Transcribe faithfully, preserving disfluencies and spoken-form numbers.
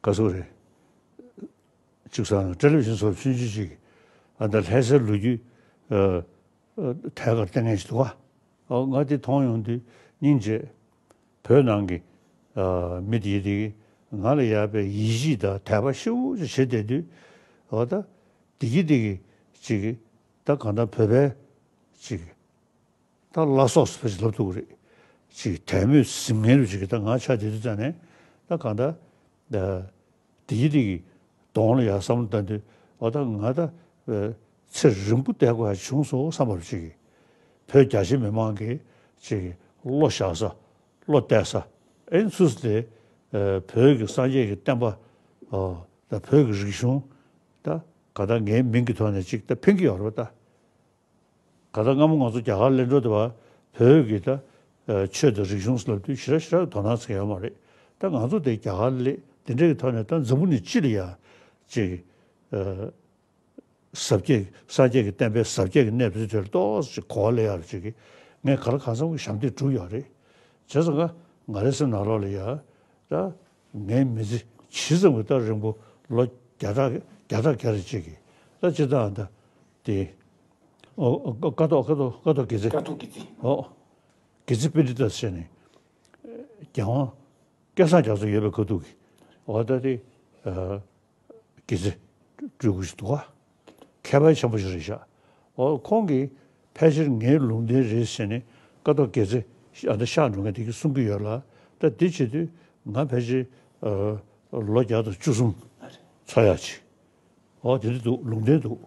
ག་ཟེར་རེད། གཅིག་བསམ་ན་བཀྲ་ལེགས་ཤིང་སོགས་ཆུང་ཆུང་ཅིག་ཨ་ད་ལྷ་སའི་ལོ་རྒྱུས་ཨ་ཨ་ཐད་ཀར་བསྟན་མཁན་ཞིག་འདུག་ག་ཨོ་ང་དེ་མཐོང་ཡོང་དུས་སྙིང་རྗེ། བོད་ནང་གི་ཨ་མི་དེ་དེ་གི་ང་ལ་ཡག་པའི་ཡིད་ཆེས་དང་དད་པ་ཞེ་པོ་ཅིག་བྱེད་བསྡད་དུས་ཨོ་ད་དེ་གི་དེ་གི་ཅིག་གི་ད་གང་ལྟར་བོད་པའི་ཅིག་གི་ད་བླ་སྲོག་ཟེར་བ་ཞིག་ལབ་ཐུབ་ཀྱི་རེད། ཅིག་དད་མོས་ཟིན་མཁན་རུ་ཅིག་གི་ད་ང་ཆ་དེ་དུས་ཙང་ནས་ད་གང་ལྟར་ད་དེ་གི་དེ་གི་གདོང་ལ་ཡར་བསམ་བློ་བཏང་དུས་ཨོ་ད་ང་ད་ཨ་ཚེ་རིང་པོ་བསྡད་དགོས་ཡ་བྱུང་སོང་བསམ་པ་རུ་ཅིག་གི་བོད་རྒྱ་ཆེ་མི་མང་གི་ཅིག་གི་བློ་བཞག་ས་བློ་གཏད་ས་ཨེ་ཚུ་ལས་ཨ་བོད་ཀྱི་སངས་རྒྱས་ཀྱི་བསྟན་པ་ཨོ་ད་བོད་ཀྱི་རིག་གཞུང་ད་ག་ད་ངའི་མིང་གི་ཐོག་ནས་ཅིག་ད་ཕན་གྱི་ཡོད་རེད་ད། ག་ད་སྔ་མོ་ང་ཚོ་རྒྱ་གར་སླེབས་འགྲོ་དུས་བ་བོད་ཀྱི་ད་ཨ་ཆོས་དང་རིག་གཞུང་ལབ་དུས་ཞེ་དྲག་ཞེ་དྲག་དོ་སྣང་བྱེད་ཡོད་མ་རེད། ད་ང་ཚོ་དེ་རྒྱ་གར་སླེབས་དེ་འདྲའི་གི་ཐོག་ནས་ད་འཛམ་བུ་གླིང་སྤྱི་ལ་ཡ་ཅིག་ཨ་ཟབ་རྒྱས་སངས་རྒྱས་ཀྱི་བསྟན་པའི་ཟབ་རྒྱས་ཀྱི་གནས་ཚུལ་དེར་ཏོག་ཙམ་གོ་བ་ལེན་ཡག་ཅིག་གི་ངས་ག་ལ་གང་འཚམ་གྱི་ཞབས་འདེགས་བསྒྲུབས་ཡོད་རེད། བྱས་ཙང་ང་ང་རའི་སེམས་ནང་ལོགས་ལ་ཡ་ད་ངའི་མི་ཚེ་ཇི་ཙམ་གྱི་ད་རིང་པོ་ལོ་བརྒྱ་ཕྲག་བརྒྱ་ཕྲག་བརྒྱ་རེ་ཅིག་གི་ད་སྤྱིར་བཏང་ད་དེ། ཨོ་ཨོ་ཀ་ཐོག་ཀ་ཐོག་ཀ་ཐོག་དགེ་རྩེ། ཀ་ཐོག་དགེ་རྩེ། ཨོ། དགེ་རྩེ་པཎྜི་ཏ་ཟེར་ནས། རྒྱལ་དབང་སྐལ་བཟང་རྒྱ་མཚོ་ཡོད་པའི་ཁ་ཐུག་གི། ཨོ་ད་དེ། ཨ་དགེ་རྩེ་སྤྲུལ་སྐུ་ཞིག་འདུག་ག་མཁས་པ་ཆེན་པོ་ཞིག་རེད་ཤག་ཨོ་ཁོང་གིས་ཕལ་ཆེར་ངའི་ལུང་བསྟན་རེད་ཟེར་ནས་ཀ་ཐོག་དགེ་རྩེ་ཨ་ད་གཤེགས་འགྲོ་མཁན་དེ་གིས་གསུང་གི་ཡོད་ལ། ད་དེ་བྱེད་དུས་ང་ཕལ་ཆེར་ཨ་ལོ་བརྒྱ་དང་བཅུ་གསུམ་འཚོ་ཡག་ཅིག་ཨོ་དེ་འདྲ་འདུག་ལུང་བསྟན་འདུག